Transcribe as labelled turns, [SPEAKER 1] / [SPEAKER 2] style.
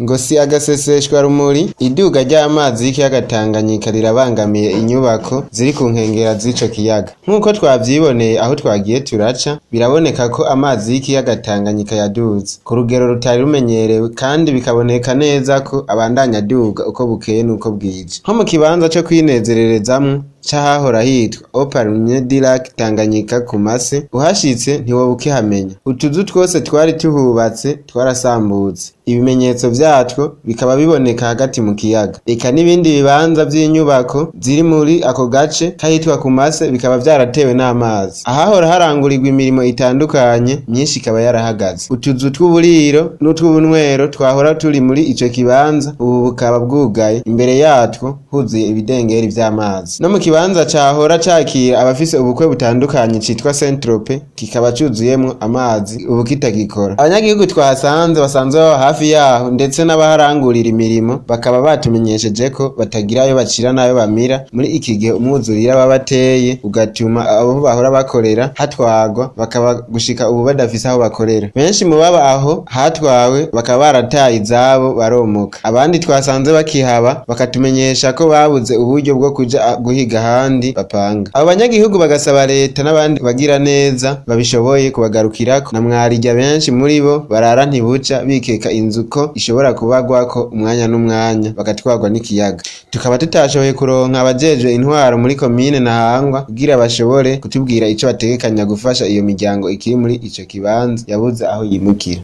[SPEAKER 1] Ngo si agaseseshwa rumuri, iduga ry'amazi y'ikiyaga Tanganyika rirabangamiye inyubako ziri ku nkengera z'ico kiyaga. Nk'uko twavyiboneye aho twagiye turaca, biraboneka ko amazi y'ikiyaga Tanganyika yaduze ku rugero rutari rumenyerewe, kandi bikaboneka neza ko abandanya aduga uko bukeye n'uko bwije. Nko mu kibanza co kwinezererezamwo c'ahahora hitwa Au Palmier du Lac Tanganyika ku Mase, uhashitse ntiwoba ukihamenya. Utuzu twose twari tuhubatse twarasambutse, ibimenyetso vyatwo bikaba biboneka hagati mu kiyaga. Eka n'ibindi bibanza vy'inyubako ziri muri ako gace kahitwa ku Mase bikaba vyaratewe n'amazi. Ahahora harangurirwa imirimo itandukanye myinshi ikaba yarahagaze. Utuzu tw'uburiro n'utw'ubunywero twahora turi muri ico kibanza ubu bukaba bwugaye, imbere yatwo huzuye ibidengeri vy'amazi. No mu kibanza cahora cakira abafise ubukwe butandukanye citwa Saint Tropez kikaba cuzuyemwo amazi ubu kitagikora. Abanyagihugu twahasanze basanzwe baba hafi yaho ndetse n'abaharangurira imirimo bakaba batumenyesheje ko batagira ayo bacira n'ayo bamira muri iki gihe umwuzurira wabateye, ugatuma abo bahora bakorera hatwagwa, bakaba gushika ubu badafise aho bakorera. Benshi mu baba aho hatwawe bakaba barataye izabo baromoka. Abandi twasanze bakihaba bakatumenyesha ko babuze uburyo bwo kuja guhiga ahandi bapanga. Abo banyagihugu bagasaba leta n'abandi bagira neza babishoboye kubagarukirako, na mwarirya benshi muri bo barara ntibuca bikeka inzu ko ishobora kubagwako umwanya n'umwanya bagatwarwa n'ikiyaga. Tukaba tutashoboye kuronka abajejwe intwaro muri komine Ntahangwa kugira bashobore kutubwira ico bategekanya gufasha iyo miryango ikiri muri ico kibanza yabuze aho yimukira.